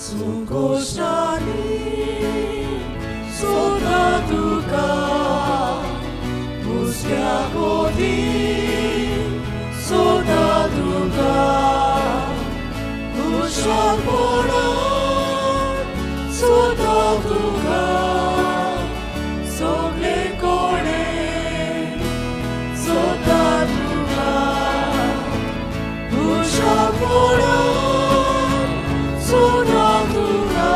संकोश्टांनी सोदता तुका हुस्क्या कोतीन सोदता तुका खुशालपणान सोदता तुका सगळे कडेन सोदता तुका खुशालपणान सोदता तुका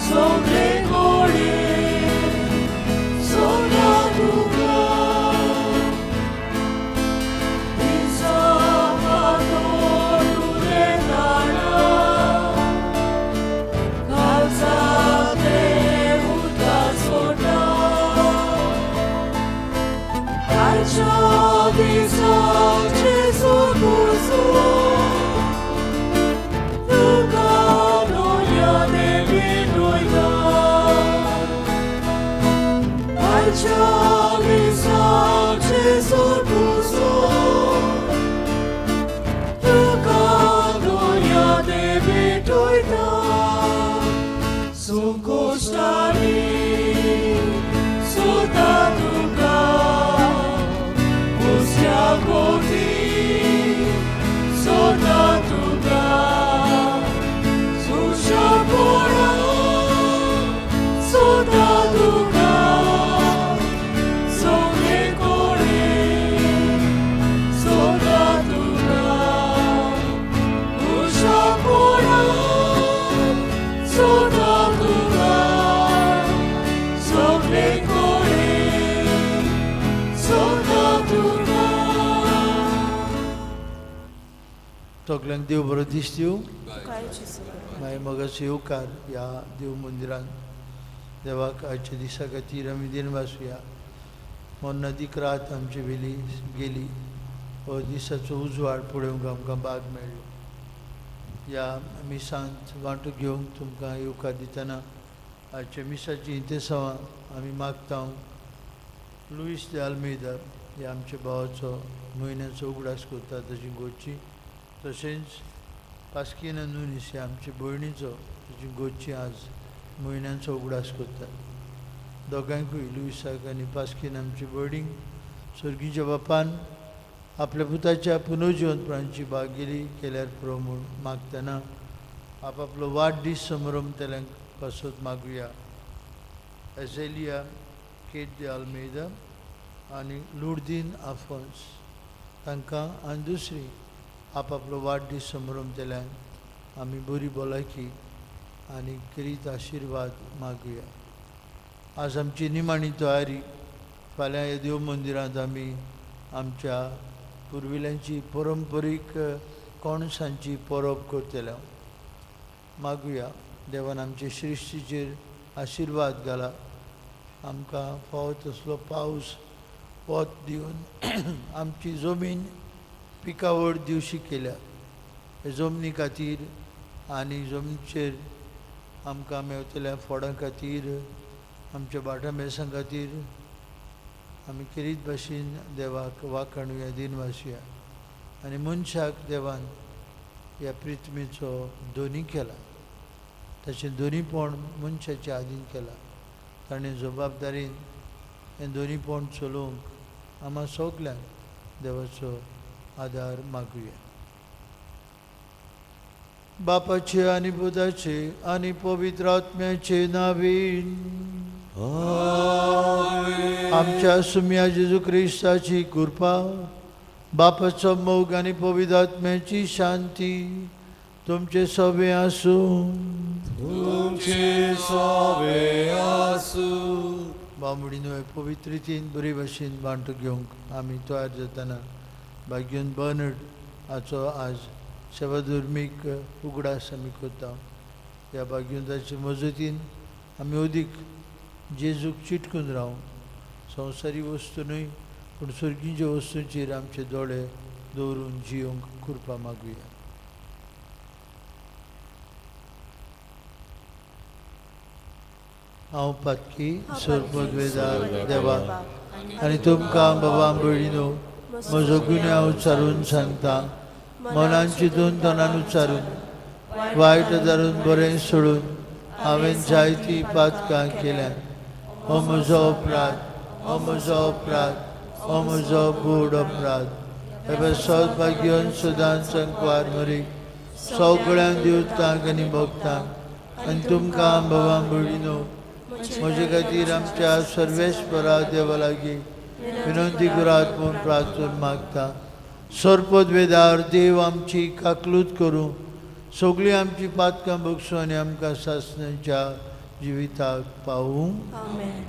सगळे कडेन सोदता तुका दिसा फांतोड उदेताना काळजांतलें उदक सोडटा आयच्या दिसाक जेजू पुजो तुका दोळ्याने भेटयता आयच्या दिसाक जेजू पुजो तुका दोळ्याने भेटयता संकोश्टांनी सोदता तुका हुस्क्या कोतीन सोदता तुका खुशालपणान सोदता तुका सगळे कडेन सोदता तुका खुशालपणान सोदता तुका सगळे कडेन सोदता तुका. सगल्यांक देव बरो दीस दिवं. तुकाय जेजू बरो. मागीर मोगाचो येवकार ह्या देव मंदिरान. देवाक आयच्या दिसा खातीर आमी दिनवासुया. मोन्नादीक रात आमची वेली गेली, हो दिसाचो उजवाड पळोवंक आमकां भाग मेळ्ळो. ह्या मिसांत वांटो घेवंक तुमकां येवकार दितना आयच्या मिसाची इंतेसांवां आमी मागता. लुईस दे आल्मेदा ह्या आमच्या भावाचो म्हयन्याचो उगडास करता ताची गोची, तशेंच पास्किना नुनीस ह्या आमचे भयणीचो ताची गोची आज म्हयन्यांचो उगडास करता. दोगांयकूय, लुईसाक आनी पास्किन आमचे भयणीक, सर्गीच्या बापान आपल्या पुताच्या पुनर्जिवंतपणाची भागगिरी केल्यार पुरो म्हूण मागतना आपापलो वाडदीस समारंभतल्यांक पासत मागुया. एझेलिया केट दे आल्मेदा आनी लुर्दीन आफोन्स तांकां आनी दुसरी आपापलो वाडदीस समारंभतल्यांक आमी बरी भलायकी आनी खेरीत आशिर्वाद मागुया. आज आमची निमाणी तयारी. फाल्यां ह्या देव मंदिरांत आमी आमच्या पुर्विल्यांची परंपरीक कणसांची परब करतले. मागुया, देवान आमचे सृश्टीचेर आशिर्वाद घाला, आमकां फावो तसलो पावस वत दिवन आमची जमीन पिकावळ दिवशी केल्या. हे जमनी खातीर आनी जमनीचेर आमकां मेवतल्या फोडां खातीर, आमच्या भाटां बेसां खातीर आमी खेरीत भाशेन देवाक वाखाणुया, दिनवासुया. आनी मनशाक देवान ह्या पृथ्वीचो धनी केला, ताचें धनीपण मनशाच्या आदीन केलां. ताणें जबाबदारीन हें धनीपण चलोवंक आमकां सगल्यांक देवाचो आदार मागुया. बापाचे आनी पुताचे आनी पवित्र आत्म्याचे नांवान. आमच्या सुम्या जेजू क्रिस्ताची कृपा, बापाचो मोग आनी पवित्र आत्म्याची शांती तुमचे सवे आसूं. तुमचे सवे आसूं. बामडीनो, हे पवित्र रितीन बरे भाशेन वांटो घेवंक आमी तयार जातना भाग्यन बर्नड हाचो आज सेवाधर्मीक उगडास आमी करता. ह्या भाग्यवंताचे मजतीन आमी अदीक जेजूक चिटकून रावूं, संवसारी वस्तू न्हय पूण सर्गीच्या वस्तूंचेर आमचे दोळे दवरून जियोंक कृपा मागुया. हांव पातकी सोरपदवेदार देवा आनी तुमकां बाबा भयणीनो म्हजो गुन्यांव उच्चारून सांगता. मनान चिंतून तणान उच्चारून वायट धरून बरें सोडून हांवें जायतीं पातकां केल्यात. हो म्हजो अपराध, हो म्हजो अपराध, हो म्हजो गोड अपराध. हे सौभाग्यन सदांच संकवार मरी सगळ्यांक देवतांक आनी भक्तांक आनी तुमकां बाबा भयणीनो म्हजे खातीर आमच्या सर्वेस्परा देवा लागीं विनंती करात म्हूण प्रार्थना मागता. सरपदवेदार देव आमची काकलूत करूं, सगळीं आमची पातकां बगसूं आनी आमकां सासणाच्या जिविताक पावूं. आमेन.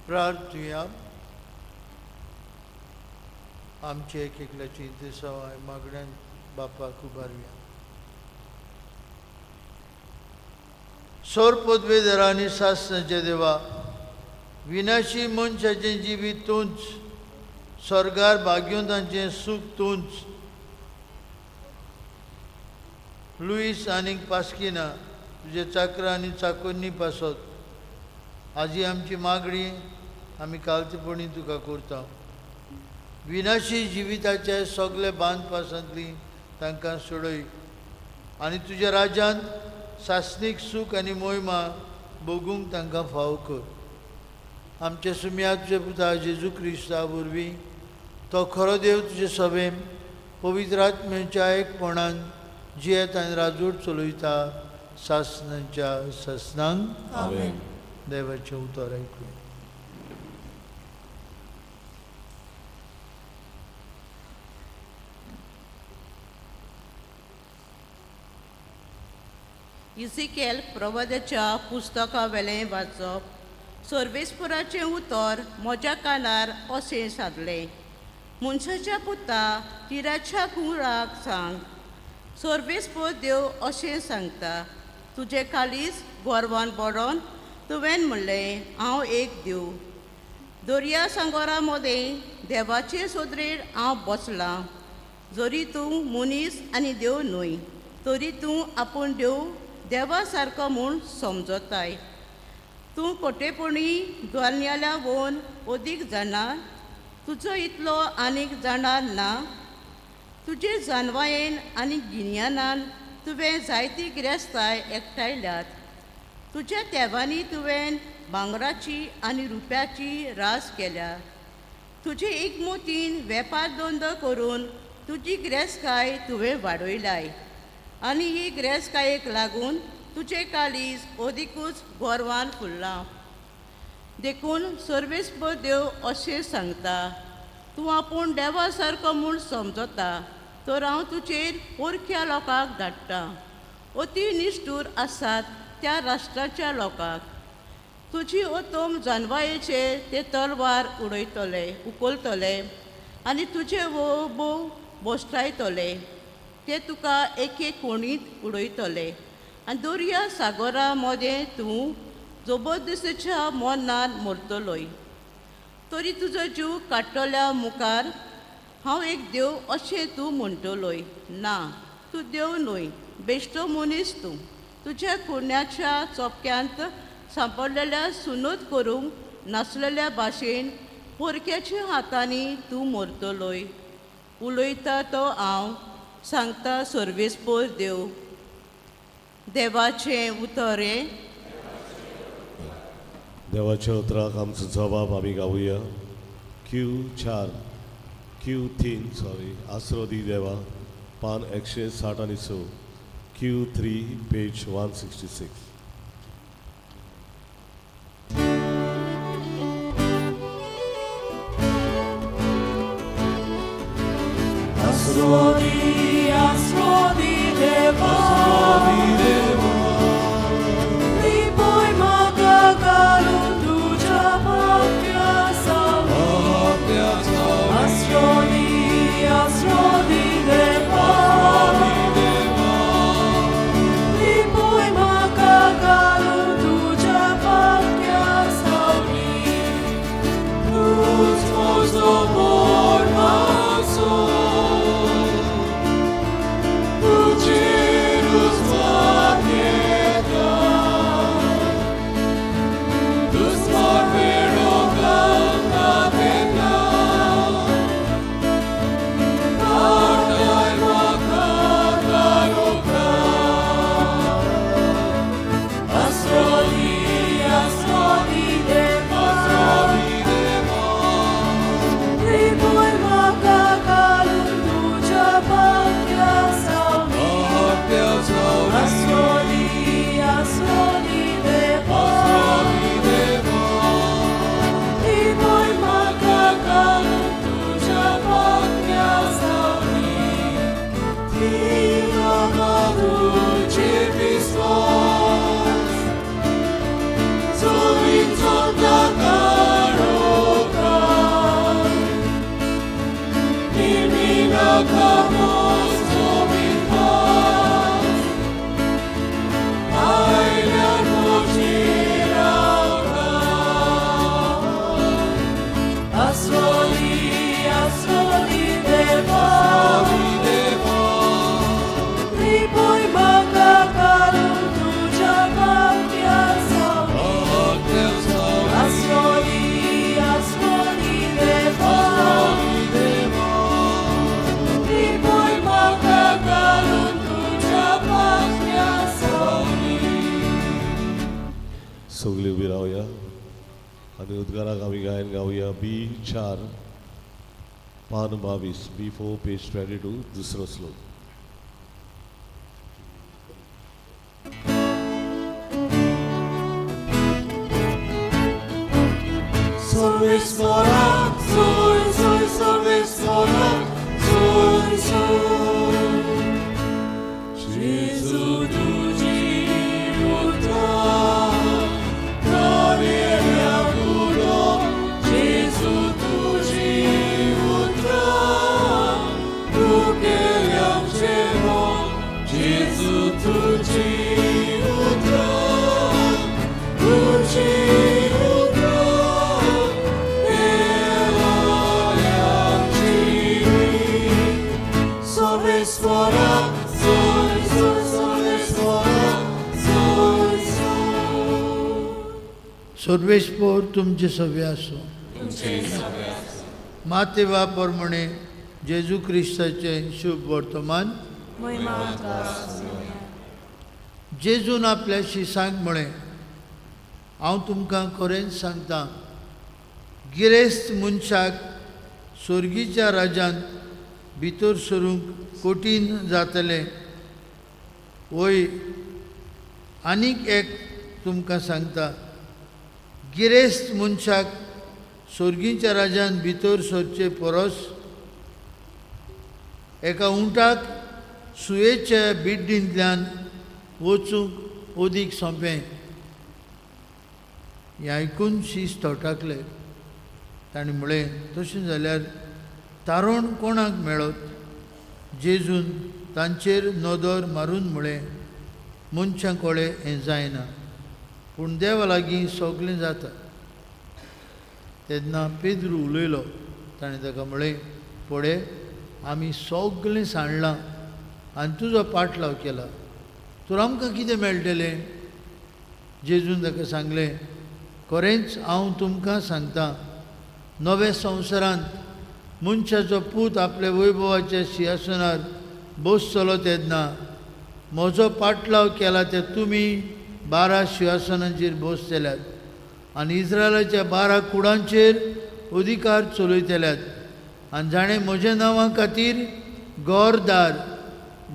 प्रार्थुया. आमची एक एकल्याची दिसाव मागण्यान बापाक उबारुया. सोर पदवेदारांनी सासणाच्या देवा, विनाशी मनशाचें जिवीत तूंच, स्वर्गार भाग्यवंतांचें सूख तूंच. लुईस आनीक पास्किना तुजे चाकरां आनी चाकोन्नी पासत आजी आमची मागणी आमी कालतेपणी तुका करता. विनाशी जिविताचे सगळे बांदपासांतली तांकां सोडय आनी तुज्या राज्यांत सासणीक सूख आनी मोहिमा भोगूंक तांकां फावो कर. आमच्या सुम्या तुज्या पुता जेजू क्रिस्ता वरवीं तो खरो देव तुजे सभेन पवित्र आत्म्याच्या एकपणान जियेत आनी राजूट चलयता सासणाच्या सासणांक. आमेन. देवाचें उतर आयकूया. इजिकेल प्रवादाच्या पुस्तका वेलें वाचप. सर्वेस्पुराचें उतर म्हज्या कानार अशें सादलें, मनशाच्या पुता, तिराच्या कुंवराक सांग, सर्वेस्पोर देव अशें सांगता, तुजें कालीज गोरवान बडोवन तुवें म्हणलें, हांव एक देव. दर्या सांगोरा मदें देवाचे सोदरेर हांव बसलां. जरी तूं मनीस आनी देव न्हय तरी तूं आपूण देव देवा सारको म्हूण समजताय. तूं कोटेपणी द्वान्याल्या वोन अदीक जाणा, तुजो इतलो आनीक जाणार ना. तुजे जानवायेन आनी गिन्यानान तुवें जायती गिरेस्ताय एकठांयल्यात. तुज्या तेवांनी तुवें भांगराची आनी रुप्याची रास केल्या. तुजे एकमोतीन वेपार धंदो करून तुजी गिरेस्तकाय तुवें वाडयलाय आनी ही गिरेस्तकायेक लागून तुजें काळीज अदिकूच गोरवान फुल्लां. देखून सर्वेस्पर देव अशें सांगता, तूं आपूण देवा सारको म्हूण समजता तर हांव तुजेर परक्या लोकांक धाडटा, अती निश्ठूर आसात त्या राष्ट्राच्या लोकांक. तुजी ओतम जानवायेचेर ते तलवार उडयतले उखलतले आनी तुजे भोव बोस्टायतले. ते तुका एके कोणींत उडयतले आनी दर्या सागरा मदें तूं जबरदस्तीच्या मरणान मरतलोय. तरी तुजो जीव काडटल्या मुखार हांव एक देव अशें तूं म्हणटलोय. ना, तूं देव न्हय, बेश्टो मनीस तूं. तुज्या कुरण्याच्या चोपक्यांत सांपडलेल्या सुनत करूंक नासलेल्या भाशेन पोरक्याच्या हातांनी तूं मरतलोय. उलयता तो हांव सांगता सर्वेस्पोर देव. देवाचें उतर हें. देवाच्या उतराक आमचो जबाब आमी गावया. क्यू 4, क्यू 3, सॉरी, आसरो दी देवा, पान 166, Q 3, page 166. Asrodi, asrodi deva, Lipoi makagalun tuja papya savi. Asrodi, asrodi deva, Lipoi makagalun tuja papya savi. Luz mos do mormaso, Asrodi, asrodi deva, Lipoi makagalun tuja papya savi. Asrodi, asrodi deva, Lipoi makagalun tuja papya savi. Tino kaduce pistos, Asrodi, asrodi deva, Lipoi makagalun tuja papya savi. Asrodi, asrodi deva, Lipoi makagalun tuja papya savi. सगळी उबी रावया आनी उद्गाराक आमी गायन गावया. बी 4, पान 22, बी 4, पेज 22, दुसरो श्लोक. Sarvesvara, soy, soy, Sarvesvara, soy, soy. Jesu tuji utra, Daniela kulo. Jesu tuji utra, Dukelia chemo. Jesu tuji utra, tuji utra, Sarvesvara, soy, soy, Sarvesvara, soy, soy. सर्वेस्पोर तुमचे सवे आसूं. माते बाप प्रमाणे जेजू क्रिस्ताचें शुभ वर्तमान. जेजून आपल्या शिसांक म्हळें, हांव तुमकां खरेंच सांगता, गिरेस्त मनशाक सोर्गीच्या राज्यांत भितर सरूंक कठीण जातलें. वय, आनीक एक तुमकां सांगता, गिरेस्त मनशाक सोर्गीच्या राज्यांत भितर सरचे परस एका उंटाक सुयेच्या बिड्डींतल्यान वचूंक अदीक सोंपें. हें आयकून शीस थोटाकले. ताणें म्हळें, तशें जाल्यार तारण कोणाक मेळत? जेजून तांचेर नदर मारून म्हळें, मनशां कोळे हें जायना, पूण देवा लागीं सगलें जाता. तेन्ना पेद्रू उलयलो. ताणें ताका म्हळें, पळय, आमी सगलें सांडलां आनी तुजो पाटलाव केला, तर आमकां कितें मेळटलें? जेजून ताका सांगलें, खरेंच हांव तुमकां सांगता, नव्या संवसारांत मनशाचो पूत आपल्या वैभवाच्या सिंहासनार बसतलो तेन्ना म्हजो पाटलाव केला ते तुमी 12 शिंवासनांचेर बसतल्यात आनी इस्रायलाच्या 12 कुडांचेर अधिकार चलयतल्यात. आनी जाणें म्हज्या नांवा खातीर घरदार,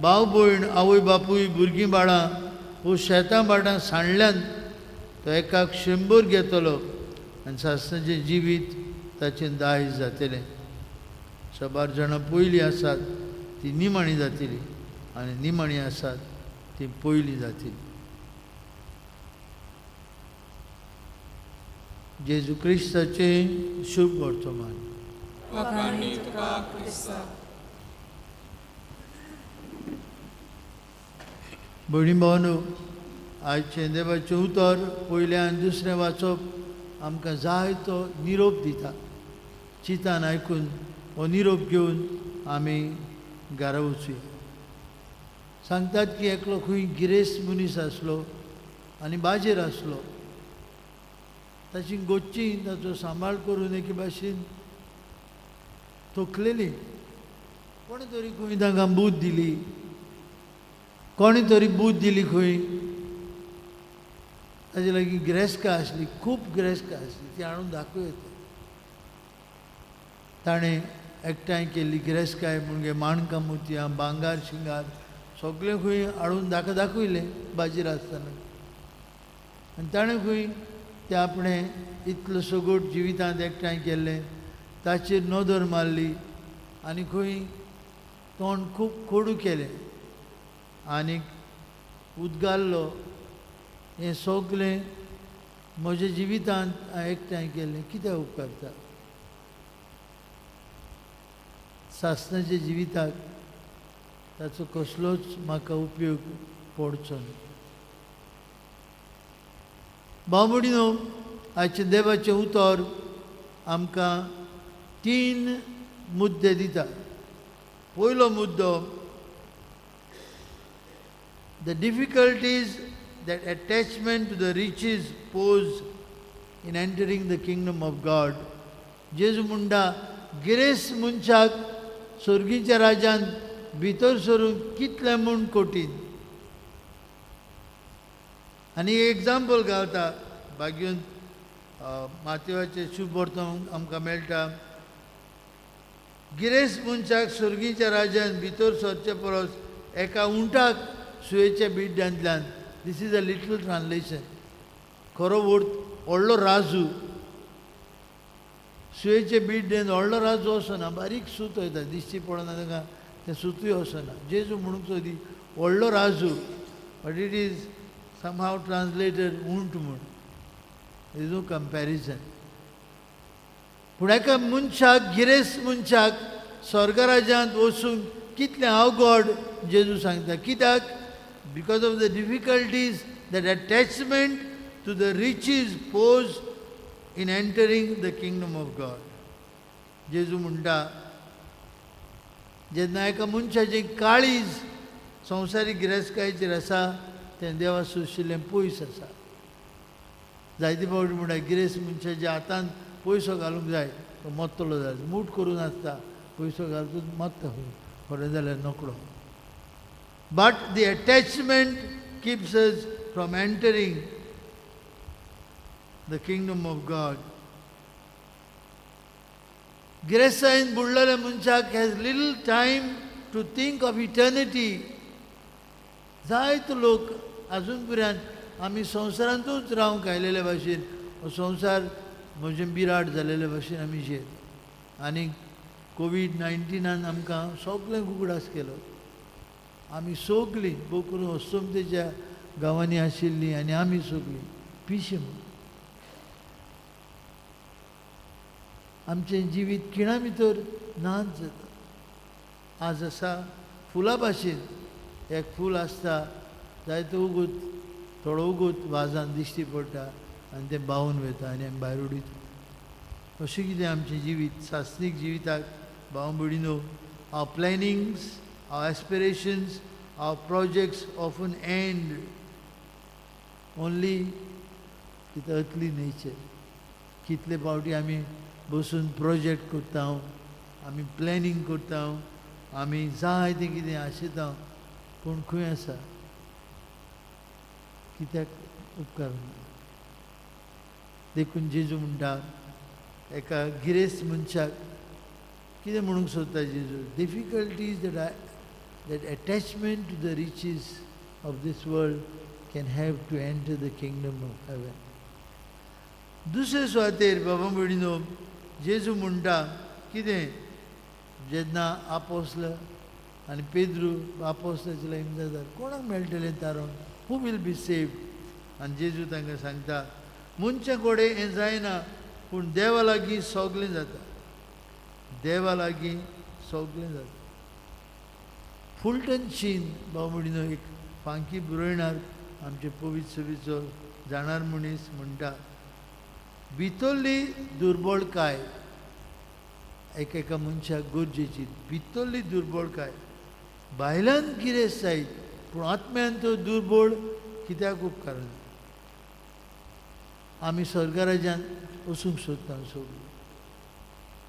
भाव भयण, आवय बापूय, भुरगीं बाळां वो शेतां भाटां सांडल्यान तो एकाक 100 घेतलो आनी सासणाचें जिवीत ताचें दायज जातलें. साबार जाणां पयलीं आसात ती निमाणी जातली आनी निमाणी आसात ती पयलीं जातली. जेजू क्रिस्ताचें शुभ वर्तमान. वाखाणणी तुका क्रिस्ता. भयणी भावांनो, आयचें देवाचें उतर पयलें आनी दुसरें वाचप आमकां जाय तो निरोप दिता. चिंतान आयकून हो निरोप घेवन आमी घरा वचुया. सांगतात की एकलो खंय गिरेस्त मनीस आसलो आनी बाजेर आसलो. ताची गोच्ची ताचो सांबाळ करून एके भाशेन थकलेली. कोणें तरी खंय तांकां बूद दिली, कोणें तरी बूद दिली खंय. ताजे लागीं गिरेस्कां आसली, खूब गिरेस्कां आसली, ती हाडून दाखोवं येता. ताणें एकठांय केल्ली गिरेस्काय म्हणजे माणकां, मोतयां, भांगार, शिंगार सगळें खंय हाडून दाखयलें बाजीर आसतना. आनी ताणें खंय तें आपणें इतलो सगट जिवितांत एकठांय केल्लें ताचेर नदर मारली आनी खंय तोंड खूब कोडू केलें आनीक उदगारलो, हें सगळें म्हज्या जिवितांत हांवें एकठांय केल्लें कित्याक उपकारता? सासणाच्या जिविताक ताचो कसलोच म्हाका उपयोग पडचो ना. भाव भयणीनो, आयचें देवाचें उतर आमकां 3 मुद्दे दिता. पयलो मुद्दो, the difficulties that attachment to the riches pose in entering the kingdom of God. जेजू म्हणटा गिरेस्त मनशाक स्वर्गीच्या राज्यांत भितर सरूंक कितलें म्हूण कठीण. आनी एक एग्जाम्पल घालता भाग्यून मातेवाचें शुभ वर्तमान आमकां मेळटा. गिरेस्त मनशाक स्वर्गीच्या राज्यांत भितर सरचे परस एका उंटाक सुयेच्या बिड्ड्यांतल्यान, this is a literal translation, खरो वर्थ व्हडलो राजू, सुयेचे बिड्डेन व्हडलो राजू वचना, बारीक सूत वयता, दिश्टी पडना ताका, तें सुतूय वचना. जेजू म्हणूंक सोदी व्हडलो Raju, but it is somehow translated उंट म्हूण. Is no comparison. पूण एका मनशाक, गिरेस्त मनशाक स्वर्गराज्यांत वचूंक कितलें अवघड जेजू सांगता. कित्याक? Because of the difficulties that attachment to the riches pose in entering the kingdom of God. जेजू म्हणटा जेन्ना एका मनशाचें काळीज संवसारीक गिरेस्तकायेचेर आसा तें देवा सोशिल्लें पयस आसा. जायते फावटी म्हणटा गिरेस्त मनशाच्या हातान पयसो घालूंक जाय, तो मत्तलो जाय, मूठ करून आसता, पयसो घालतूच मत्ता खंय, खरें जाल्यार नकळो. But the attachment keeps us from entering the kingdom of God. गिरेस्तायेन बुडलेल्या मनशाक has little time to think of eternity. जायते लोक आजून पर्यंत आमी संवसारांतूच रावंक आयलेले भाशेन, हो संवसार म्हजें बिराड जालेले भाशेन आमी जियेता. आनी कोवीड नायन्टिनान आमकां सगळें उगडास केलो. आमी सगळीं भोव करून अस्तंतेच्या गांवांनी आशिल्लीं आनी आमी सगळीं पिशें म्हूण आमचें जिवीत खिणा भितर नाच जाता. आज आसा फुलां भाशेन, एक फूल आसता जायतो उगत, थोडो उगत वाजान दिश्टी पडटा आनी तें बावून वयता आनी आमी भायर उडयता. अशें कितें आमचें जिवीत सासणीक जिविताक भाव भयणीनो, our plannings, our aspirations, our projects often end only with earthly nature. कितले फावटी आमी बसून प्रोजेक्ट करता, आमी प्लॅनिंग करता, आमी जाय तें कितें आशेता, पूण खंय आसा कित्याक उपकारना. देखून जेजू म्हणटा एका गिरेस्त मनशाक कितें म्हणूंक सोदता जेजू? Difficulties that attachment to the riches of this world can have to enter the kingdom of heaven. दुसरे सुवातेर बाबा भयणीनो, जेजू म्हणटा कितें? जेन्ना आपोस्ल आनी पेद्रू आपोस्लाचे लागीं जाता, कोणाक मेळटलें तारण? Who will be saved? आनी जेजू तांकां सांगता, मनशा कडेन हें जायना, पूण देवा लागीं सगलें जाता, देवा लागीं सगलें जाता. फुलटन शीन, बाबा भयणीनो, एक फांकी बरयणार, आमचे पवित्र सभेचो जाणार मनीस म्हणटा, भितरली दुर्बळकाय एका एका मनशाक गरजेची. भितरली दुर्बळकाय, भायल्यान गिरेस्त जायत पूण आत्म्यान तो दुर्बळ कित्याक उपकारना? आमी स्वर्गराज्यान वचूंक सोदता सगळीं.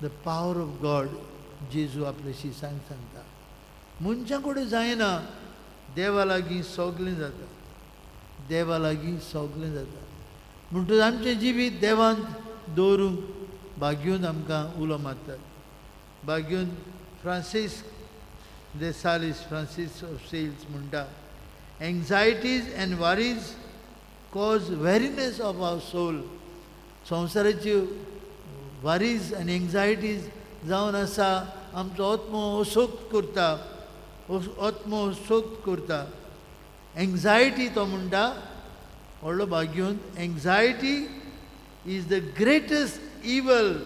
The power of God. जेजू आपल्या शिसांक सांगता, मनशां कडेन जायना, देवा लागीं सगलें जाता, देवा लागीं सगलें जाता. म्हणटकच आमचें जिवीत देवांत दवरूंक भाग्यून आमकां उलो मारतात. भाग्यून Francis de Sales, Francis of Sales म्हणटा, anxieties and worries cause weariness of our soul. संवसाराची वरीज आनी एंग्जायटीज जावन आसा आमचो आत्मो असक्त करता, आत्मो असक्त करता. एंग्जायटी, तो म्हणटा व्हडलो भाग्यून, anxiety is the greatest evil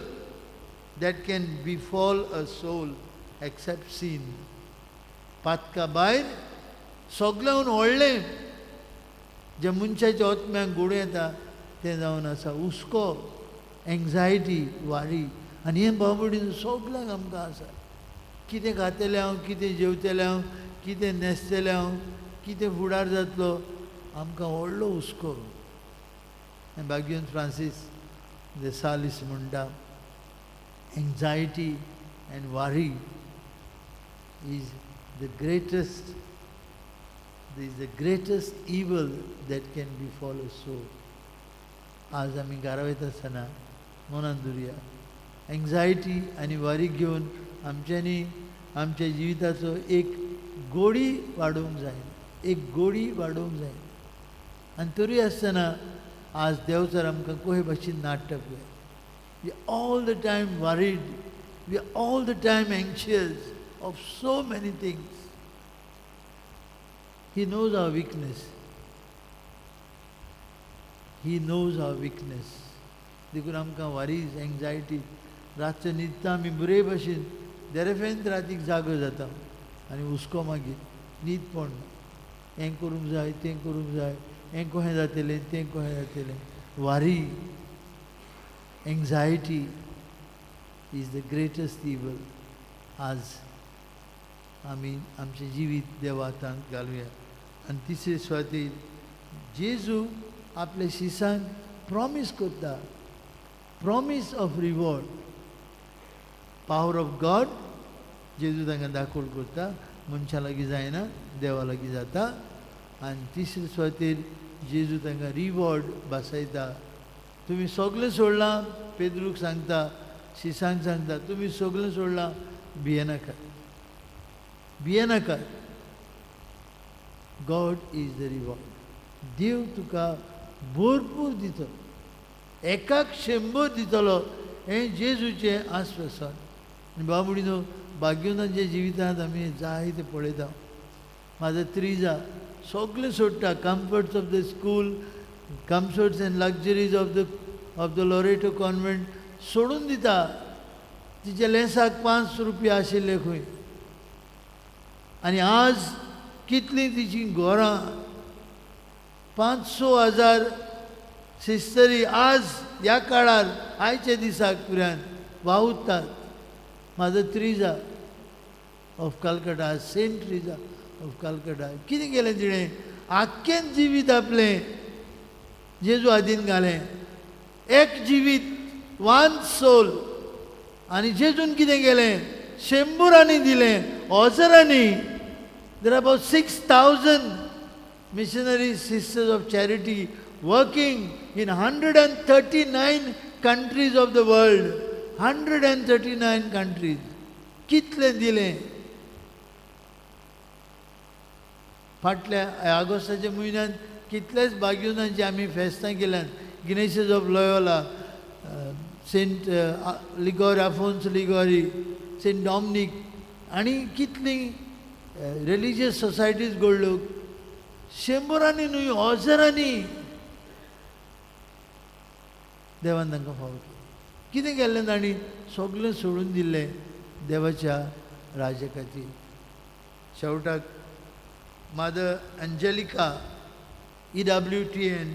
that can befall a soul except sin. Patkai भायर सगळ्याहून व्हडलें जें मनशाच्या आत्म्याक घडूं येता तें जावन आसा हुस्को, एंग्जायटी, वरी. आनी हें बाबडी सगल्यांक आमकां आसा. कितें खातलें हांव, कितें जेवतलें हांव, कितें न्हेसतलें हांव, कितें फुडार जातलो, आमकां व्हडलो हुस्को. आनी भाग्यून फ्रांसीस दे सालीस म्हणटा, anxiety and worry is the greatest evil that can befall a soul. आज आमी घरा वयता आसतना मनान धरुया, एंग्जायटी आनी वरी घेवन आमच्यांनी आमच्या जिविताचो एक गोडी वाडोवंक जाय, एक गोडी वाडोवंक जाय. आनी तरी आसतना आज देवचार आमकां कोहे भाशेन नाडटा पळय. We are all the time worried. We are all the time anxious of so many things. He knows our weakness. He knows our weakness. देखून आमकां वरीज, एंग्जायटी, रातचो न्हिदता आमी बरे भशेन, देरेफेंत रातीक जागो जाता आनी हुस्को, मागीर न्हीद पडना. हें करूंक जाय, तें करूंक जाय, हें कशें जातलें, तें कशें जातलें. Worry, anxiety is the greatest evil. आज आमी आमचें जिवीत देवा हातांत घालुया. आनी तिसरे सुवातेर जेजू आपल्या शिसांक प्रॉमीस करता, promise of reward, power of God. जेजू तांकां दाखोवल करता, मनशां लागीं जायना, देवा लागीं जाता. आनी तिसरे सुवातेर जेजू तांकां रिवॉर्ड भासयता. तुमी सगळें सोडलां, पेद्रूक सांगता, शिसांक सांगता, तुमी सगळें सोडलां, भियेनाकात, भियेनाकात. God is the reward. देव तुका भरपूर दितलो, एकाक 100 दितलो, हें जेजूचें आस्वासन. आनी बाबडीनो, भाग्यवंतांच्या जिवितांत आमी जायते पळयता. मादर त्रिजा सगळें सोडटा, comforts of the school, comforts and luxuries of the Loreto Convent सोडून दिता. तिच्या लेंसाक 5 रुपया आशिल्ले खंय. आनी आज कितलीं तिचीं घरां, 5-6 हजार सिस्टरी आज ह्या काळार आयच्या दिसाक पुरान वावुरतात. Mother Teresa of Calcutta, Saint Teresa of Calcutta, कितें केलें तिणें? आख्खें जिवीत आपलें जेजू आदीन घालें. एक जिवीत, वन सोल. आनी जेजून कितें केलें? शंबरांनी दिलें, हजारांनी. There are about 6,000 missionary sisters of charity. working in 139 countries of the world. 139 countries. कितलें दिलें फाटल्या आगोस्ताच्या म्हयन्यांत कितलेच बाग्युनांची आमी फेस्तां केल्यात. Ignatius of Loyola, Saint Liguori, Alphonse Liguori, Saint Dominic आनी कितलीं रिलिजियस सोसायटीज घडल्यो. शंबरांनी न्हय, हजारांनी देवान तांकां फावो केलें. कितें केल्लें तांणी? सगळें सोडून दिल्लें देवाच्या राजा खातीर. शेवटाक mother Angelica EWTN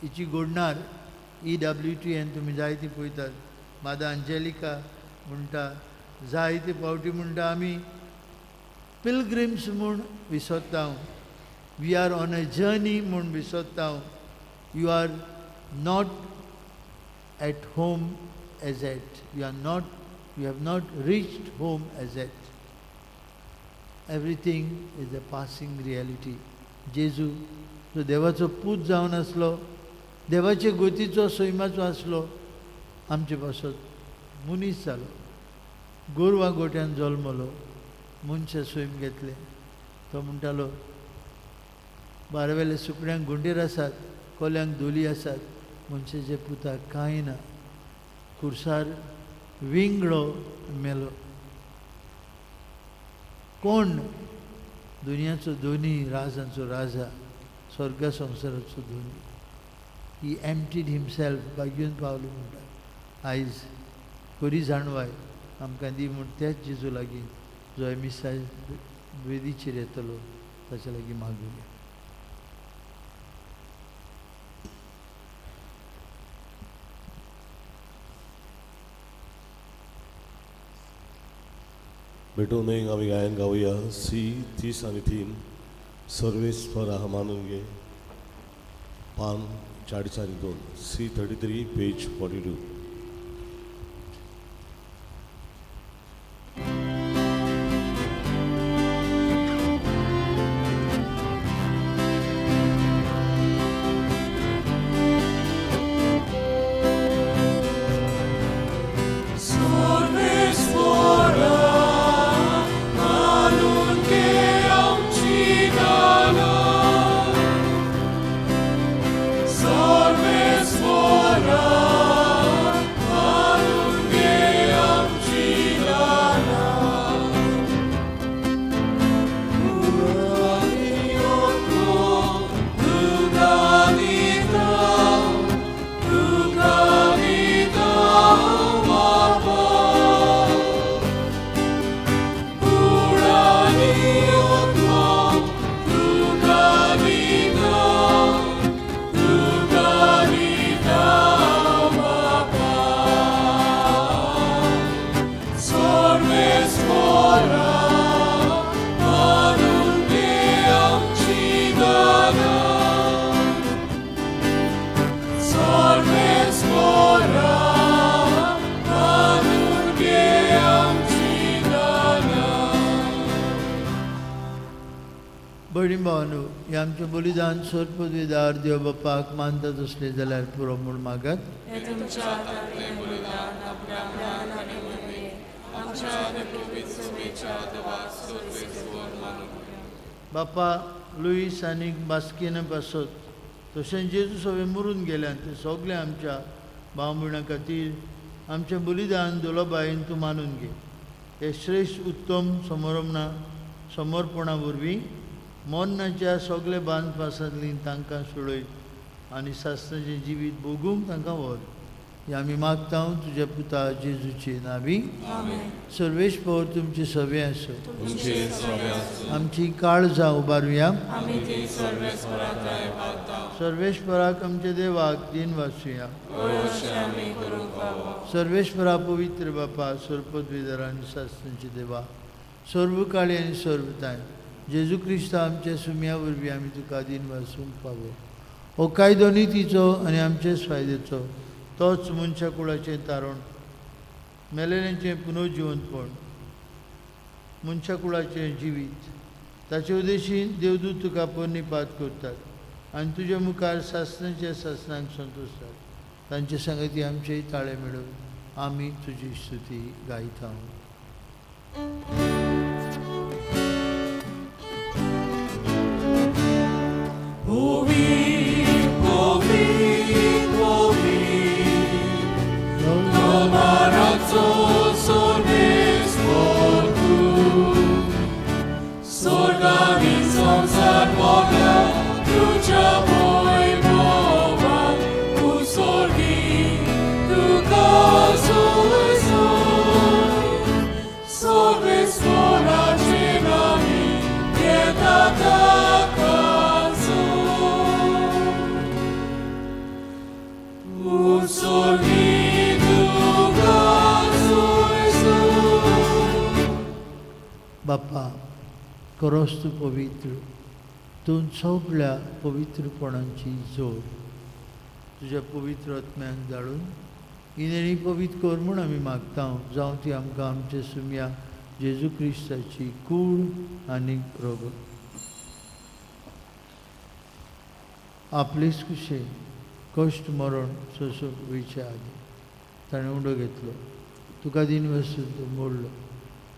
हिची घडणार. EWTN तुमी जायती पळयतात. मादर अंजेलिका म्हणटा, जायते फावटी म्हणटा, आमी पिलग्रिम्स म्हूण विसरता, we are on a journey म्हूण विसरता. You are not at home as yet. You are not, you have not reached home as yet. Everything is a passing reality. जेजू जो देवाचो पूत जावन आसलो, देवाचे गोतीचो सैमाचो आसलो, आमचे पासत मनीस जालो, गोरवां गोट्यान जल्मलो, मनशां सैम घेतलें. तो म्हणटालो, बारवेले सुकण्यांक गुंडेर आसात, कोल्यांक धोली आसात, मनशाचे पुताक कांय ना. खुर्सार विंगळो मेलो. कोण दुनियाचो धनी, राजांचो राजा, स्वर्ग संवसाराचो धनी. He emptied himself. बागीवन पावलो म्हणटा, आयज खरी जाणवाय आमकां दी म्हूण त्याच जेजू लागीं जो मिसा वेदीचेर येतलो ताच्या लागीं मागुया. भेटून आमी गायन गावया सी 33, सर्वेस्पर मानून घे, पान 42, C 33, page 42. भयणी भावानू, हें आमचें बलिदान सोदपदवीदार देव बापाक मानता तसलें जाल्यार पुरो म्हूण मागात. हें तुमच्या हातांतलें बलिदान आपल्या आनी वरवीं आमच्या आनी पवित्र सभेच्या देवाक सर्वेस्पर मानून घे. बापा, लुईस आनी बास्किना पासत तशेंच जेजू सगळे मरून गेल्यान ते सगळे आमच्या भाव भयणां खातीर आमचें बलिदान दोलोबायेन तूं मानून घे. हे श्रेश्ठ उत्तम समर्पणा समर्पणा वरवीं मरणाच्या सगळे बांदपासांतली तांकां सोडय आनी सासणाचें जिवीत भोगूंक तांकां व्हर. हें आमी मागता तुज्या पुता जेजूचे नावी. सर्वेस्पर तुमचे सवे आसूं. तुमचे सवे आसूं. आमची काळजां उबारुया. आमी ती सर्वेस्पराक मागता. सर्वेस्पराक आमच्या देवाक दिन वाचुया. अशें आमी करूंक फावो. सर्वेस्परा, पवित्र बापा, सर्पद्विधर आनी सासणाचे देवा, सर्व काळी आनी सर्वताय जेजू क्रिस्त आमच्या सुम्या वरवीं आमी तुका दिन वासूंक फावो. हो कायदो नितीचो आनी आमचेच फायद्याचो, तोच मनशा कुळाचें तारण, मेलेल्यांचें पुनर्जिवंतपण, मनशा कुळाचें जिवीत. ताचे उद्देशीन देवदूत तुका परिपात करतात. आनी तुज्या मुखार सासणाच्या सासणांक संतोश तांचे संगती आमचेय ताळे मेळून आमी तुजी स्तुती गायता. बापा करोस तूं पवित्र, तूं सगळ्या पवित्रपणाची जोड तुज्या पवित्र आत्म्यान धाडून ही पवित्र कर म्हूण आमी मागता. जावं ती आमकां आमच्या सुम्या जेजू क्रिस्ताची कूड आनी रोग आपलेच कुशे कश्ट मरण सोंसूंक वयचे आदी ताणें उंडो घेतलो, तुका दिन वसून तो मोडलो,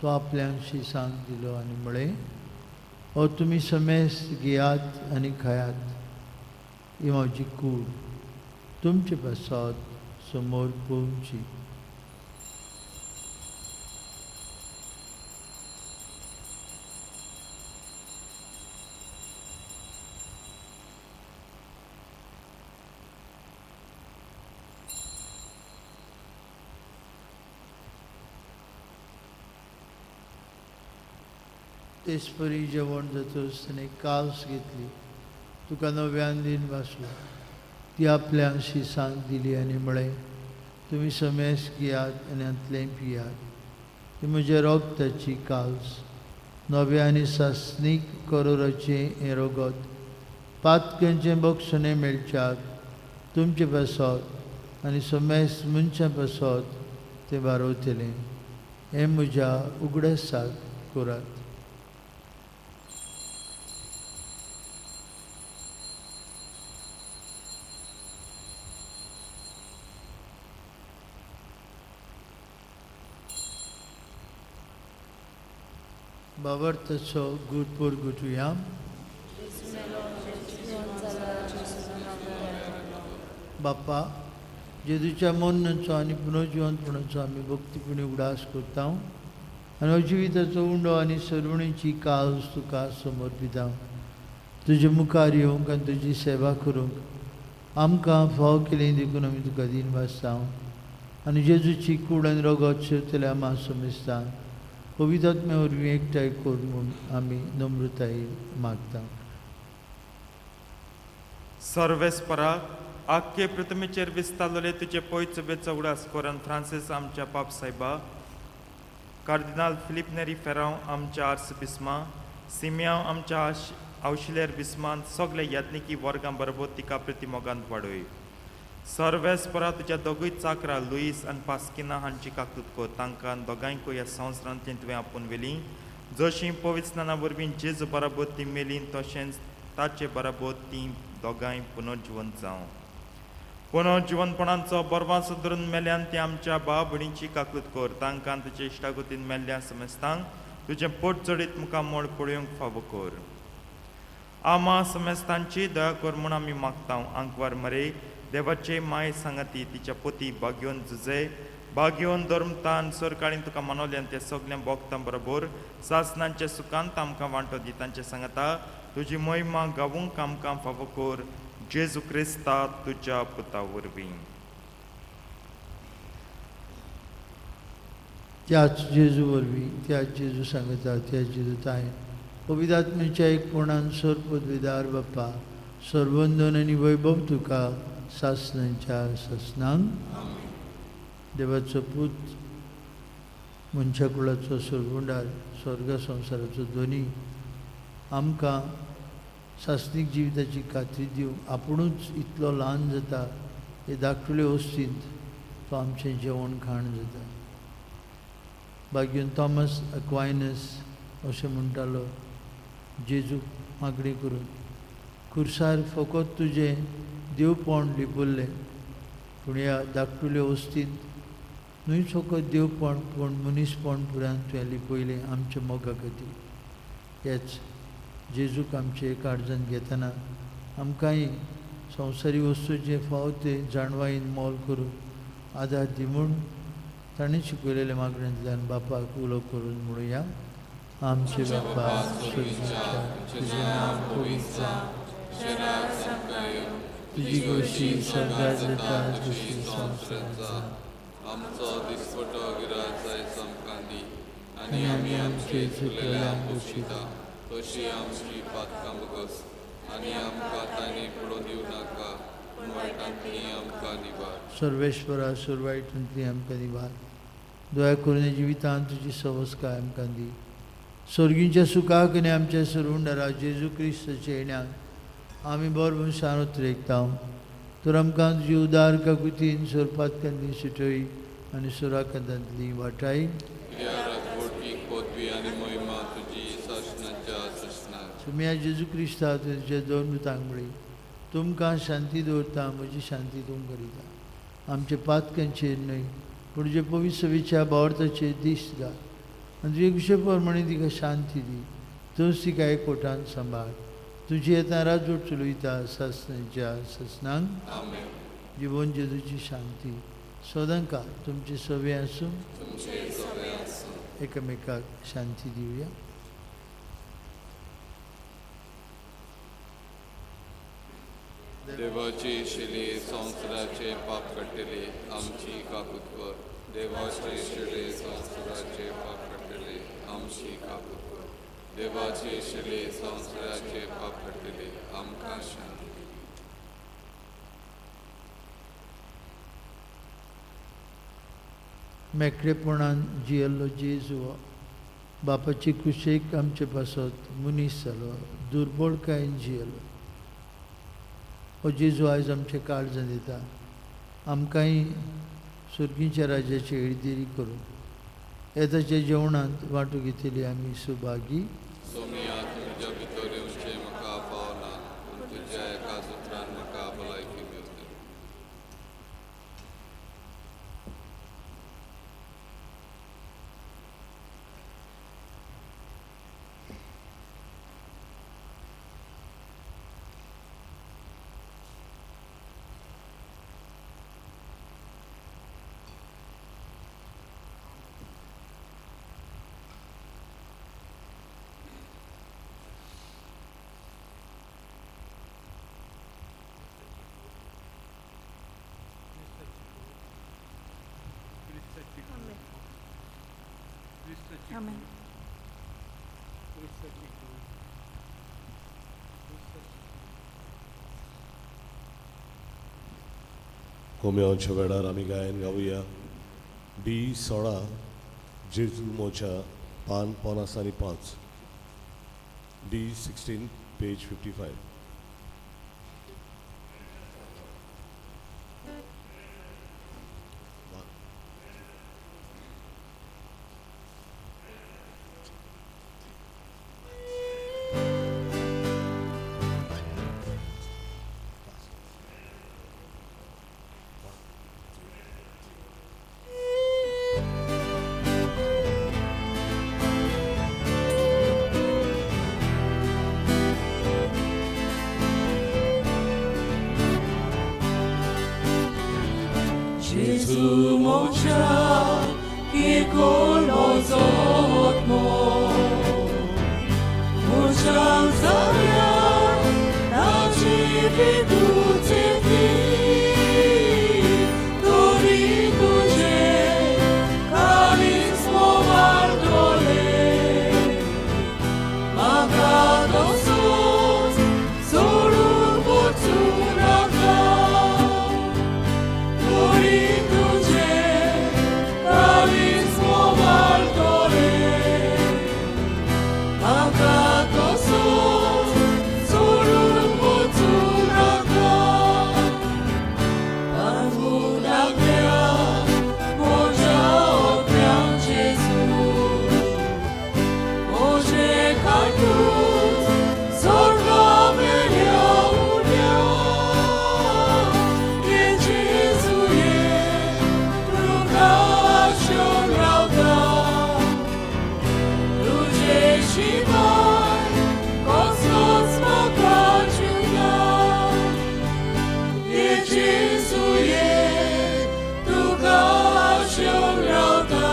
तो आपल्यांशी सांग दिलो आनी म्हळें, हो तुमी समेस्त घेयात आनी खायात, ही म्हजी कूड तुमचे पासत समोर पोवची. तेचपरी जेवण जातच ताणें कास घेतली, तुका नव्यान दिन वाचलो, ती आपल्यांशी सांग दिली आनी म्हळें, तुमी समेस्त घेयात आनी हांतलें पियात, ती म्हज्या रोगताची कास, नव्या आनी सासणीक करोराचें हें रोगत पातक्यांचें बक्षणें मेळच्याक तुमचे पासत आनी समेस्त मनशां पासत तें बारवतलें, हें म्हज्या उगडासाक करात. बाबर्थचो गुटपूर गुटुया. बाप्पा जेजूच्या मरणाचो आनी पुनर्जिवंतपणाचो आमी भक्तीपणी उगडास करता आनी हो जिविताचो उंडो आनी सरवणीची कास तुका समर्पिता. तुजे मुखार येवंक आनी तुजी सेवा करूंक आमकां फाव केली देखून आमी तुका दिन वाचता आनी जेजूची कूड आनी रगत शेवतल्या आमा समेस्तान पवित्र वरवीं एकठांय कर म्हूण आमी नम्रताय मागता. सर्वेस्परा आख्खे पृथ्वीचेर विस्तारलेले तुजे पयचोबेचो उगडास करून फ्रांसीस आमच्या पाप सायबा, कार्दिनाल फिलीप नेरी फेरांव आमच्या आर्स बिस्मा, सिमियांव आमच्या आवशिलेर बिस्मान सगळे याज्ञिकी वर्गां बरोबर तिका प्रतिमोगांत वाडय. सर्वेस्परा तुज्या दोगूय चाकरा लुईस आनी पास्किना हांची काकूत कर, तांकां दोगांयकूय ह्या संवसारांतली तुवें आपूण व्हेली, जशी पवित्र स्नाना वरवीं जेजू बराबर ती मेली तशेंच ताचे बराबर ती दोगांय पुनर्जिवंत जावं. पुनर्जिवंतपणाचो बरवास धरून मेल्यान ती आमच्या भाव भयणीची काकूत कर, तांकां तुजे इश्टागतीन मेल्ल्या समेस्तांक तुजें पोट चडीत मुखामळ पळोवंक फावो कर. आमा समेस्तांची दया कर म्हूण आमी मागता. आंकवार मरे देवाचे माय सांगाती तिच्या पोती बागयोन जुजे बागयोन धर्मतान सरकारीन तुका मनोल्यान ते सगळ्या भोगतां बरोबर सासनांचे सुखांत आमकां वांटो दी. तांचे सांगता तुजी महिमा गावूंक आमकां फावो कर, जेजू क्रिस्ता तुज्या पुता वरवीं. त्याच जेजू वरवीं, त्याच जेजू सांगता, त्याच जेजू ताय पवित्र एकपणान सर पदवीदार बाप्पा सर्वंदन आनी वैभव तुका सासणांच्या सासणांक. देवाचो पूत मनशाकुळाचो सोडवणदार स्वर्ग संवसाराचो धनी आमकां सासणीक जिविताची खात्री दिवंक आपुणूच इतलो ल्हान जाता हे धाकटुले वस्तींत तो आमचें जेवण खाण जाता. बागीन थॉमस अक्वायनस अशें म्हणटालो जेजूक मागणी करून, खुर्सार फकत तुजें देवपण लिपल्लें, पूण ह्या धाकटुल्या वस्तींत न्हय फकत देवपण पूण मनीसपण पुरान तुवें लिपयलें आमच्या मोगा खातीर. ह्याच जेजूक आमचे काळजान घेतना आमकांय संवसारी वस्तूचें फाव ते जाणवायेन मोल करून आदार दी म्हूण ताणें शिकयलेल्या मागण्यांतल्यान बापाक उलो करून म्हणुया. आमचे बापा स्वर्गाच्या, तुजें नांव पवित्र जावं, तुजी गोशी स्वर्गात जाता तशी संवसारांत जावं. आमचो दिसपटो गिरास आयज आमकां दी आनी आमी आमचे चुकलेल्यांक बक्षिता तशी आमची पातकां भोगस आनी आमकां तांणी पडोवन दिवं नाका, पूण वायटांतली आमकां निवार. सर्वेश्वरा सुरवायटांतली आमकां निवार. दया करून जिवितांत तुजी सवस्काय आमकां दी. स्वर्गींच्या सुखाक आनी आमच्या सरवंडरा जेजू क्रिस्ताच्या येण्याक आमी बरो मनशान उतरेकता. तर आमकां तुजी उदार काकुतीन सोरपातकांतली सुटय आनी सुराकांतांतली वाटाय. पदवी आनी महिमा तुजी सासणाच्या सासणाक. सुम्या जेजू क्रिस्ता तुज्या दोन दुतांक म्हळी, तुमकां शांती दवरता, म्हजी शांती तुमकां दिता. आमच्या पातकांचेर न्हय पूण जे पवित्र सभेच्या भावार्थाचेर दीस घाल आनी तुजे कुशे प्रमाणे तिका शांती दी. तूंच तिका एकवटान सांबाळ. तुजी येता राजवट चलयता सासणाच्या सासणांक. आमेन. जिवन जेजूची शांती सदांकाळ तुमचे सवे आसूं. तुमचे सवे आसूं. एकामेकाक शांती दिवया. देवाची शिली संवसाराचे पाप काडटली आमची काकूत कर. देवाची शिली संवसाराचे पाप काडटली आमची काकूत कर. देवाची शिली संवसाराचे पाप काडटली आमकां शांती दी. मेकळेपणान जियेल्लो जेजू बापाचे कुशेक आमचे पासत मनीस जालो, दुर्बळकायेन जियेलो. हो जेजू आयज आमचे काळजान दिता आमकांय सुर्गीच्या राज्याची हेरदिरी करून येताच्या जेवणांत वांटो घेतली आमी सुभागी. सोमिया, तुमच्या भितर येवचें म्हाका पावना, पूण तुज्या एका सुत्रान म्हाका भलायकी मेळटली. Amen. कोम्यांच्या वेळार आमी गायन गावया. डी 16 जेजू मोच्या, पान 55, डी 16 पेज 55. Gesù mocha che con lo zotmo mocha zaria la ci fiduce ti tori tuge carismo vardole magato sos solo fortunata Tori tuge carismo vardole magato sos solo fortunata Pangunakya moja opiam Gesù Moje kalkut zorga melia. शिवाय कसलोच म्हाका जीव ना. ये जेजू ये, तुका आशेवन रावता.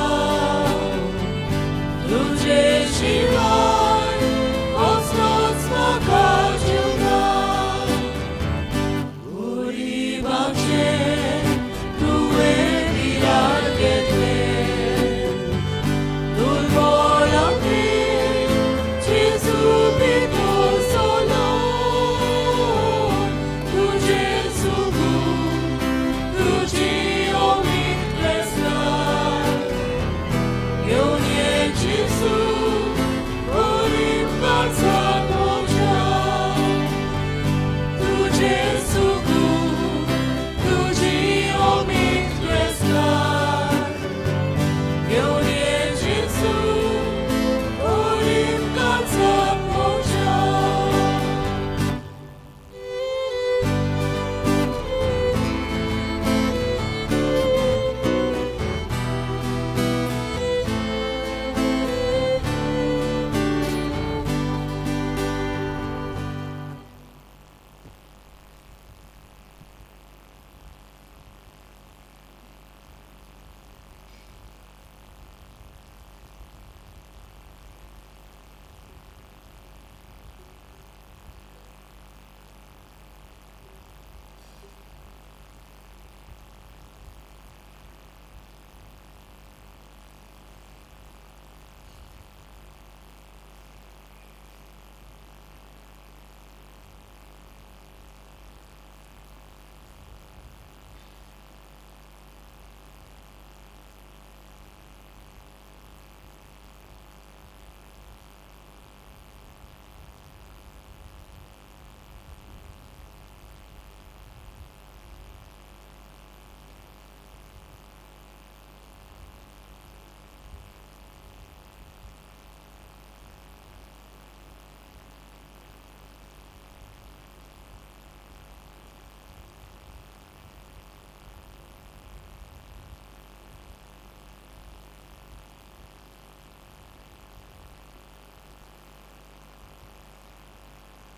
तुजे शिवाय कसलोच म्हाका जीव ना. गरिबाचें तुवें पिरार घेतलें, दुर्बलांनी जेजू भितर सरलो. तुजें सुगूर, तुजी उमेद क्रिस्तान. घेवन ये जेजू, गरीब काळजाक म्हज्या. तुजें सुगूर, तुजी उमेद क्रिस्तान. घेवन ये जेजू, गरीब काळजाक म्हज्या.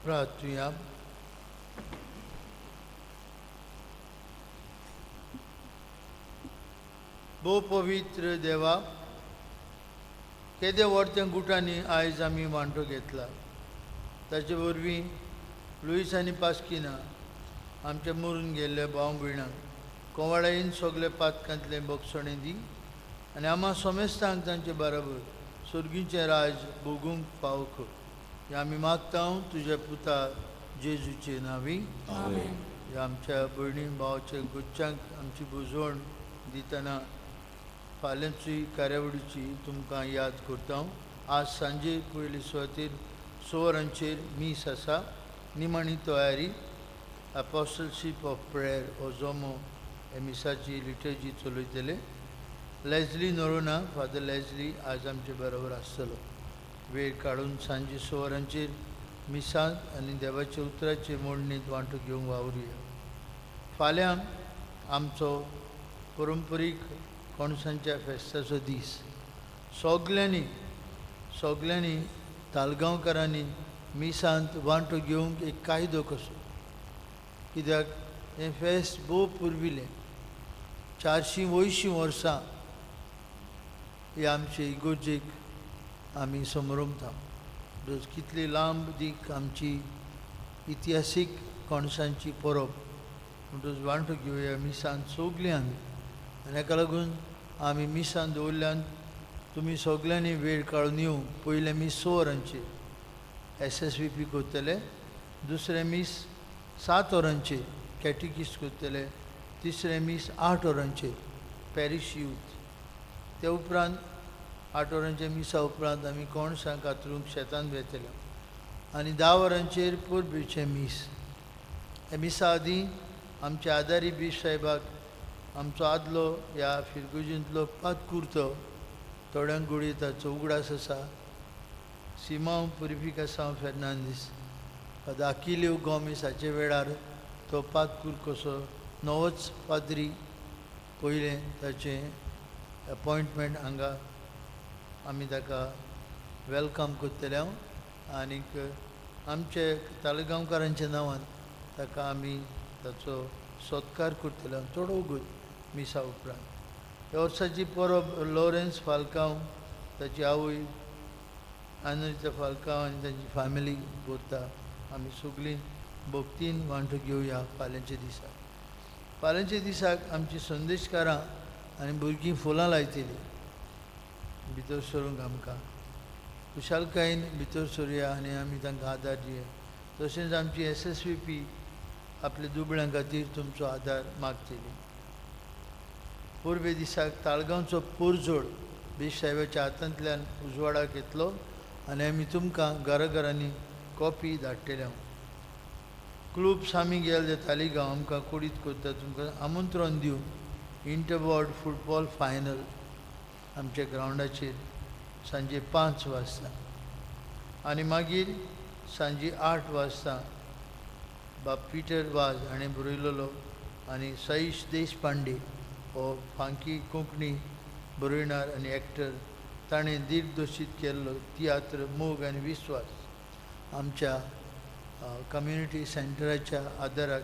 प्रार्थुया. भोव पवित्र देवा, केदे व्हड गुटांनी आयज आमी वांटो घेतला, ताचे वरवीं लुईस आनी पास्किना आमच्या मरून गेल्ल्या भाव भयणांक कोवाळायेन सगळे पातकांतलें बक्षणें दी आनी आमा समेस्तांक तांचे बराबर सर्गीचें राज भोगूंक फावो कर. हें आमी मागता तुज्या पुता जेजूचे नांवी. ह्या आमच्या भयणी भावाच्या गुच्चांक आमची बुजवण दितना फाल्यांची कार्यावळीची तुमकां याद करता. आज सांजे पयले सुवातेर 6 वरांचेर मीस आसा. निमाणी तयारी अपोस्टलशीप ऑफ प्रेयर हो जोमो हे मिसाची liturgy चलयतले. Leslie Noronha, father Leslie आज आमचे बरोबर आसतलो. वेळ काडून सांजे 6 वरांचेर मिसांत आनी देवाच्या उतराचे मोडणींत वांटो घेवंक वावरुया. फाल्यां आमचो परंपरीक कोणसांच्या फेस्ताचो दीस. सगल्यांनी सगल्यांनी तालगांवकारांनी मिसांत वांटो घेवंक एक कायदो कसो, कित्याक हें फेस्त भोव पुर्विल्लें, 480 वर्सां हे आमचे इगोर्जेक आमी समरमता. कितली लांब दीक आमची इतिहासीक कोणसांची परब. म्हणटच वांटो घेवया मिसान सगलीं आमी, आनी हाका लागून आमी मिसान दवरल्यान तुमी सगल्यांनी वेळ काडून येवंक. पयलें मीस 6 वरांचेर SSVP करतले, दुसरें मीस 7 वरांचेर कॅटिकीस करतले, तिसरें मीस 8 वरांचेर पॅरीश यूथ. ते उपरांत 8 वरांच्या मिसा उपरांत आमी कोणसां कातरूंक शेतान वेतले आनी 10 वरांचेर परबेचें मीस. हे मिसा आदीं आमच्या आदारी बीश साहेबाक आमचो आदलो ह्या फिरगुजींतलो पातकुर्तो थोड्यांक गुळी ताचो उगडास आसा. सिमांव पुरिफिकासांव फेर्नांदीस, फादर आकिलेव गोमीस हाचे वेळार तो पातकूर कसो नवोच पाद्री पयलें ताचें अपॉयंटमेंट हांगा आमी ताका Welcome करतले हांव आनीक आमचे ताळगांवकारांच्या नांवान ताका आमी ताचो सत्कार करतले हांव थोडो वगत मिसा उपरांत. ह्या वर्साची परब लॉरेन्स फाल्कांव, ताची आवय आनरिता फाल्कांव आनी तांची फॅमिली करता. आमी सगळीं भक्तीन वांटो घेवया फाल्यांच्या दिसाक. फाल्यांच्या दिसाक आमची संदेशकारां आनी भुरगीं फुलां लायतलीं भितर सरूंक. आमकां खुशालकायेन भितर सरुया आनी आमी तांकां आदार दिवया. तशेंच आमची SSVP आपल्या दुबळ्यां खातीर तुमचो आदार मागतली. परबे दिसाक ताळगांवचो पुरजोड बेश साहेबाच्या हातांतल्यान उजवाडाक येतलो आनी आमी तुमकां घराघरांनी कॉपी धाडटले. हांव क्लूब सामिगेल दे तालिगांव आमकां कुडीत करता तुमकां आमंत्रण दिवन इंटरवॉर्ड फुटबॉल फायनल आमच्या ग्रावंडाचेर सांजे 5 वाजता आनी मागीर सांजे 8 वाजता बाब पिटर वाज हाणें बरयलेलो आनी सईश देशपांडे हो फांकी कोंकणी बरयणार आनी एक्टर ताणें दिग्दर्शीत केल्लो तियात्र मोग आनी विस्वास आमच्या कम्युनिटी सेंटराच्या आदाराक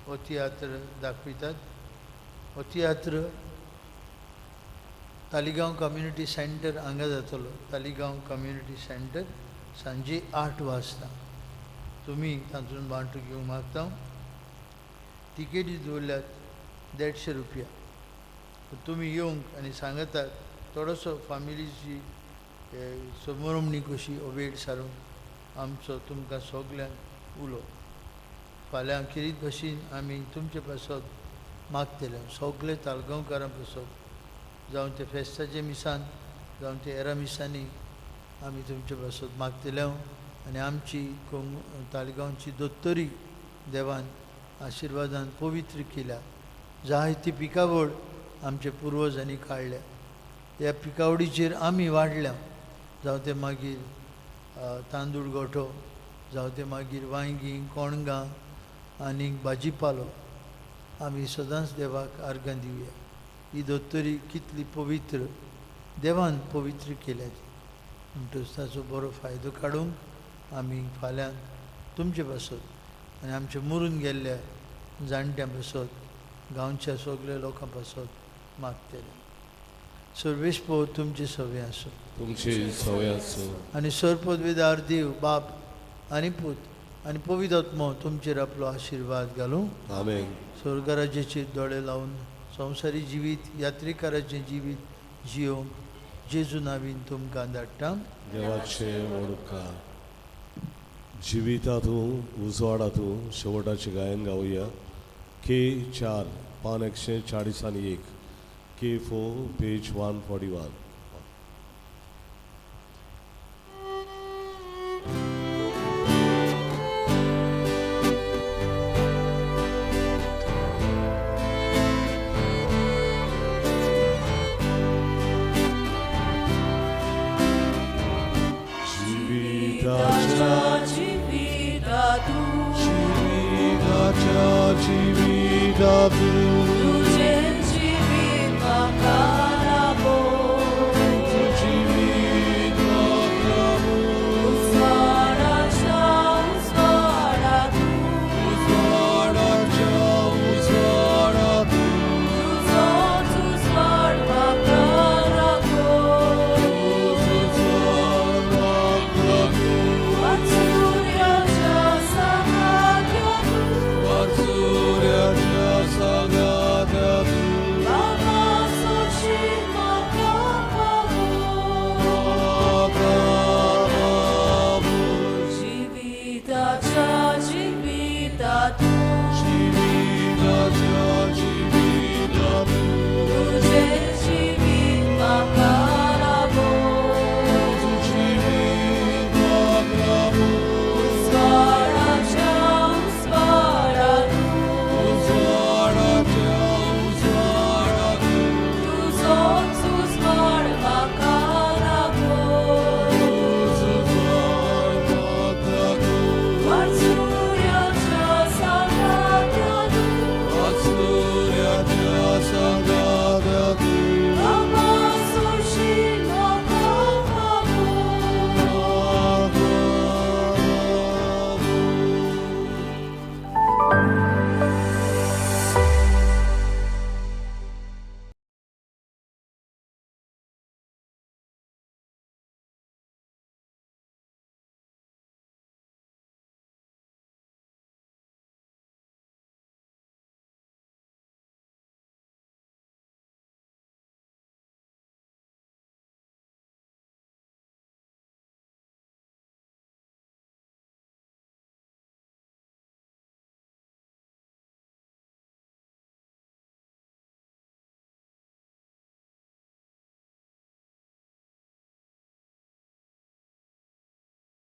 हो तियात्र दाखयतात. हो तियात्र तालिगांव कम्युनिटी सेंटर हांगा जातलो. तालिगांव कम्युनिटी सेंटर सांजे 8 वाजता. तुमी तातूंत वांटो घेवंक मागता. तिकेटी दवरल्यात 150 रुपया. तुमी येवंक आनी सांगतात थोडोसो फामिलीची समोरमणी कशी वेळ सारूंक आमचो तुमकां सगल्यांक उलो. फाल्यां खेरीत भशेन आमी तुमचे पासत मागतले सगळे तालगांवकारां पासत, जावं ते फेस्ताचे मिसान जावं ते हेरा मिसांनी आमी तुमचे पासत मागतले. आनी आमची तालिगांवची दोत्तरी देवान आशिर्वादान पवित्र केल्या. जायती पिकावळ आमचे पुर्वजांनी काडल्या. ह्या पिकावडीचेर आमी वाडल्या, जावं ते मागीर तांदूळ गोठो, जावं ते मागीर वांयगीं, कोणगां आनी भाजीपालो. आमी सदांच देवाक आर्गां दिवया. ही दोत्तरी कितली पवित्र देवान पवित्र केल्या म्हणटच ताचो बरो फायदो काडूंक आमी फाल्यां तुमचे पासत आनी आमचे मरून गेल्ल्या जाणट्यां पासत गांवच्या सगल्या लोकां पासत मागतले. सर्वेस्पर तुमचे सवे आसूं. तुमचे सवय आसूं. आनी सरपदवेदार देव बाप आनी पूत आनी पवित्र आत्मो तुमचेर आपलो आशिर्वाद घालूं. आमेन. स्वर्गराज्याचेर दोळे लावन संवसारी जिवीत यात्रेकाराचें जिवीत जियोवंक जेजू नावीन तुमकां धाडटा. देवाचे व्हड उपकार. जिवितांतूं उजवाडातूं शेवटाचें गायन गावया. K4 पान 141, K4 page 141. जिविताच्या जिविता तूं जिविताच्या जिवितातूं